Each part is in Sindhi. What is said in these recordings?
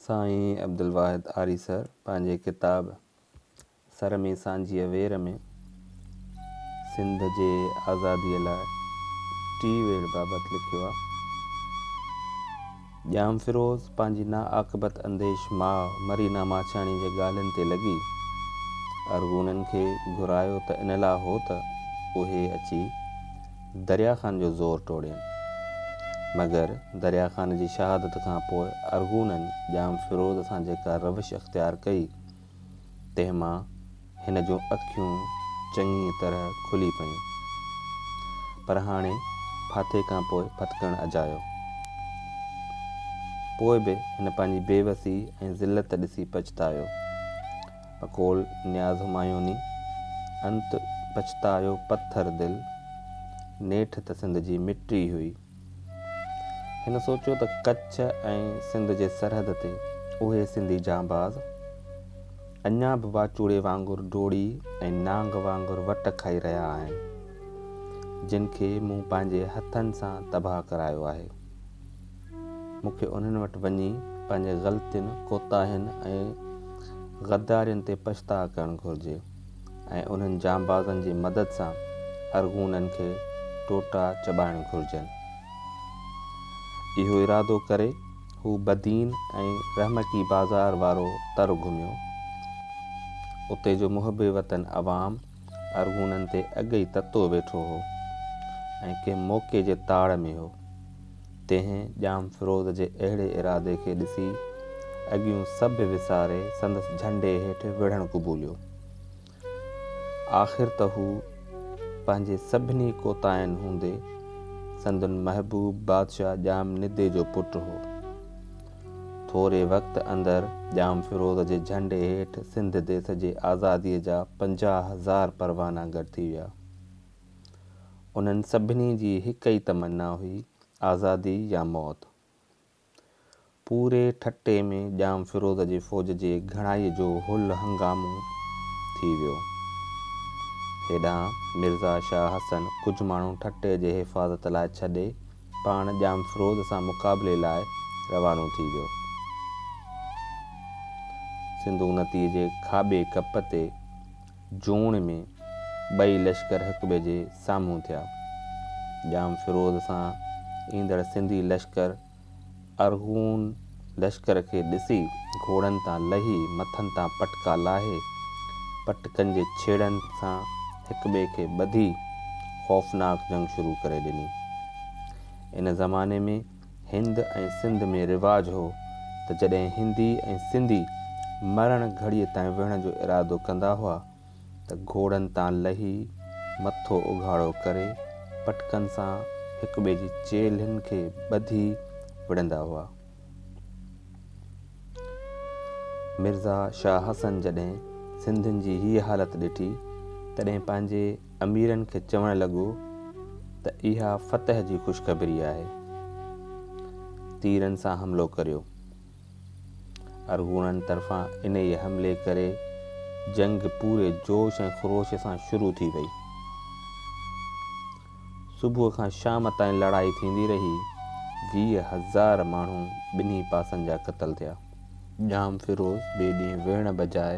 سائين عبدالواحد آريسر پنهنجي ڪتاب سر ۾ سانجهيء وير ۾ سنڌ جي آزاديء لاء ٽي ويڙهه بابت لکيو آهي. ڄام فيروز پنهنجي ناعاقبت انديش ماء مرينا ماڇياڻي جي ڳالهين تي لڳي ارغونن کي گهرايو ته ان لاء هو ته اهي اچي دريا خان جو زور ٽوڙين. مگر دريا خان جي شهادت کان پوء ارغونن ڄام فيروز سان جيڪا روش اختيار ڪئي، تنهن مان هن جون اکيون چڱيء طرح کلي پيون. پر هاڻي ڦاٿي کان پوء ڦٿڪڻ اجايو. پوء به هن پنهنجي بيوسي ۽ ذلت ڏسي پڇتايو. بقول نياز همايوني، انت پڇتايو پٿر دل، نيٺ ته سنڌ جي مٽي هئي. هن سوچيو ته ڪڇ ۽ سنڌ جي سرحد تي اهي سنڌي جانباز اڃا به واچوڙي وانگر ڊوڙي ۽ نانگ وانگر وٽ کائي رهيا آهن، جن کي مون پنهنجي هٿن سان تباهه ڪرايو آهي. مون کي انهن وٽ وڃي پنهنجي غلطين، ڪوتاهين ۽ غدارين تي پڇتاء ڪرڻ گهرجي ۽ انهن جانبازن جي مدد سان ارغونن کي ٽوٽا چٻائڻ گهرجن. اهو ارادو ڪري هو بدين ۽ رحمڪي بازار وارو تر گهميو. اتي جو محب وطن عوام ارغونن تي اڳ ئي تتو ويٺو هو ۽ ڪنهن موقعي جي تاڙ ۾ هو. تنهن ڄام فيروز جي اهڙي ارادي کي ڏسي اڳيون سڀ وساري سندس جهنڊي هيٺ وڙهڻ قبوليو. آخر ته هو پنهنجي سڀني ڪوتاهين هوندي سندن محبوب بادشاهه ڄام ندي جو پٽ هو. ٿوري وقت اندر ڄام فيروز جي جهنڊي هيٺ سنڌ ديس جي آزاديء جا 50,000 پروانا گڏ ٿي ويا. انهن سڀني جي هڪ ئي تمنا هئي، آزادي يا موت. پوري ٺٽي ۾ ڄام فيروز جي فوج جي گهڻائيء جو هل هنگامو ٿي ويو. هيڏانهن مرزا شاهه حسن ڪجهه ماڻهو ٺٽي جي حفاظت لاء ڇڏي پاڻ ڄام فيروز سان مقابلي لاء روانو ٿي ويو. سنڌو نديء جي کاٻي ڪپ تي جوڻ ۾ ٻئي لشڪر هڪٻئي جي سامهون ٿيا. ڄام فيروز سان ايندڙ سنڌي لشڪر ارغون لشڪر کي ڏسي گهوڙن تان لهي مٿن تان پٽڪا لاهي پٽڪن جي ڇيڙن سان هڪٻئي کي ٻڌي خوفناڪ جنگ شروع ڪري ڏني. ان زماني ۾ هند ۽ سنڌ ۾ رواج هو ته جڏهن هندي ۽ سنڌي مرڻ گهڙيء تائين وڙهڻ جو ارادو ڪندا هئا ته گهوڙن تان لهي مٿو اگهاڙو ڪري پٽڪن سان هڪٻئي جي چيلهن کي ٻڌي وڙهندا هئا. مرزا شاهه حسن جڏهن سنڌين جي هيء حالت ڏٺي، تڏهن پنهنجي اميرن کي چوڻ لڳو ته اها فتح جي خوشخبري آهي. تيرن سان حملو ڪريو. ارغونن طرفان انهيء حملي ڪري جنگ پوري جوش ۽ خروش سان شروع ٿي وئي. صبح کان شام تائين لڙائي ٿيندي رهي، 20,000 ماڻهو ٻنهي پاسن جا قتل ٿيا. ڄام فيروز ٻئي ڏينهن وڙهڻ بجاء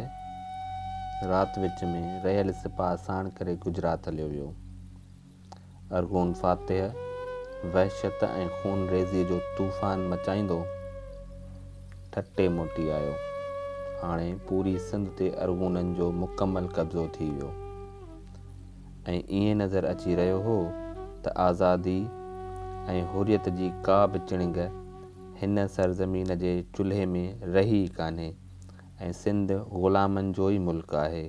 رات وچ ۾ رهيل سپاهه ساڻ ڪري گجرات هليو ويو. ارغون فاتح وحشت ۽ خونريزيء جو طوفان مچائيندو ٺٽي موٽي آيو. هاڻي پوري سنڌ تي ارغونن جو مڪمل قبضو ٿي ويو. ۽ ائين نظر اچي رهيو هو ته آزادي ۽ حريت جي ڪا به چڻنگ هن سرزمين جي چلهي ۾ رهي ئي ڪانهي ۽ سنڌ غلامن جو ئي ملڪ آهي.